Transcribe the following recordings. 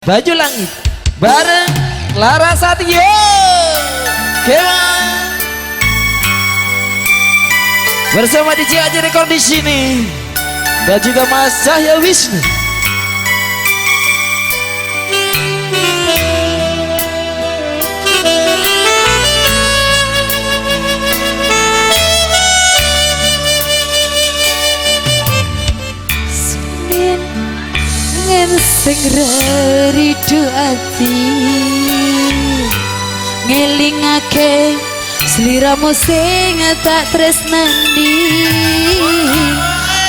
Baju Langit bareng Larasati. Yo Kewan bersama DJ Aji Record di sini dan juga Mas Cahya Wisnu. Sing ridu ati ngelingake sliramu sing tak tresnani,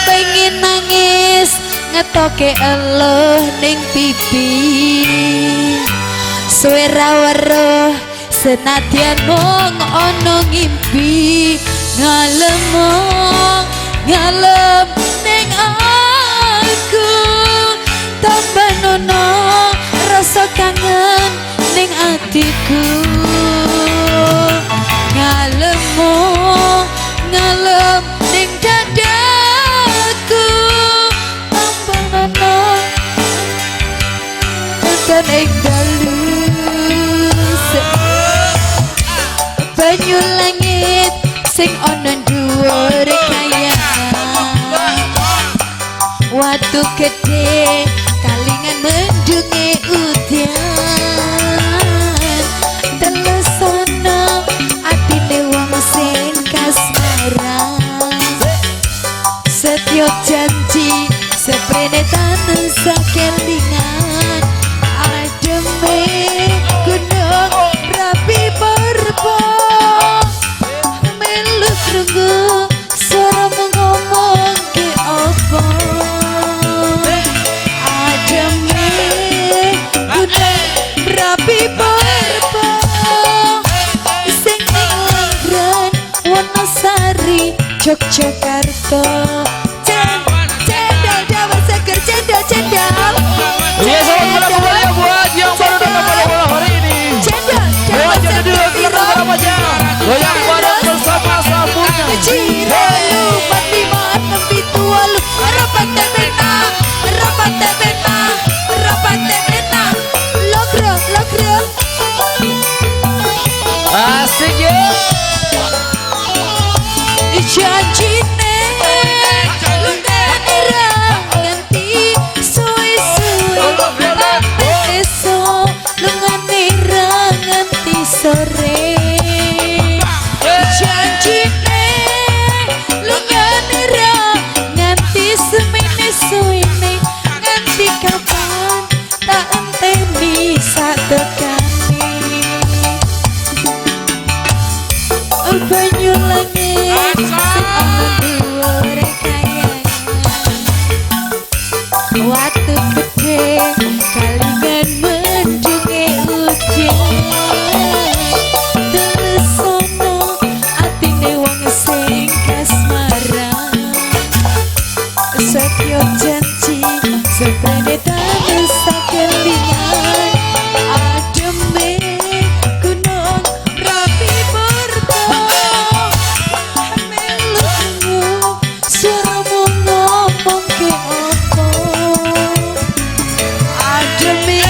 pengen nangis ngetoke eluh ning pipi, suwe ra weruh senadyan mung ana ngimpi, ngalem ngalem ning aku tambah nono rasa kangen ning atiku, ngalemu ngalem ning dadaku tambah nono tekan ing dalu banyu langit sing ana dhuwur kayangan, watu gede kalingan mendunge udan, telesana atine wong sing kasmaran, setyo janji seprene tansah kelingan, ademe gunung Merapi Purba melu krungu suaramu ngomong ke opo, Merapi Purba sing ning Langran Wonosari Yogyakarta. Cendol dawet seger, cendol cendol. Iya, selamat malam kembali buat yang baru datang pada malam hari ini. Cendol dawet seger, silakan aja. Goyang bareng bersama Sampurna. Ciro 4 5 6 7 8 rapat tebena, rapat tebena, rapat tebena. Logro, logro. Asik ya. Janjine lungane ra nganti suwe-suwe, esuk lungane ra nganti sore. Janjine lungane ra nganti semene suwene, nganti kapan tak enteni satekane. Banyu langit sing ana dhuwure kayangan, watu gede kalingan mendunge udan, telesana atine wong sing kasmaran, setyo janji seprene tansah kelingan, ademe gunung Merapi Purba melu krungu suaramu ngomong ke opo, ademe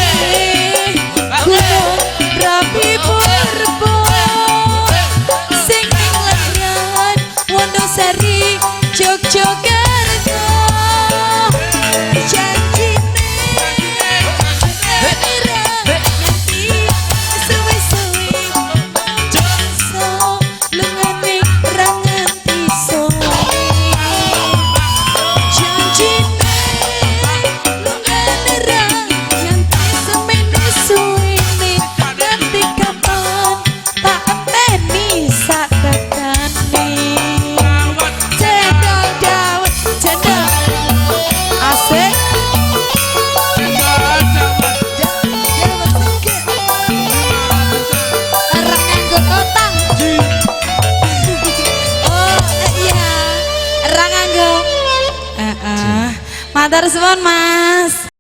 gunung Merapi Purba sing ning Langran Wonosari Yogyakarta. Janjine ra nganti suwe-suwe, so lungane ra nganti sore. Janjine lungane ra nganti semene suwene, nganti kapan tak enteni satekane. Cendol dawet cendol asik. Orang nganggo kotang. Oh iya, orang nganggo. Matur suwun Mas.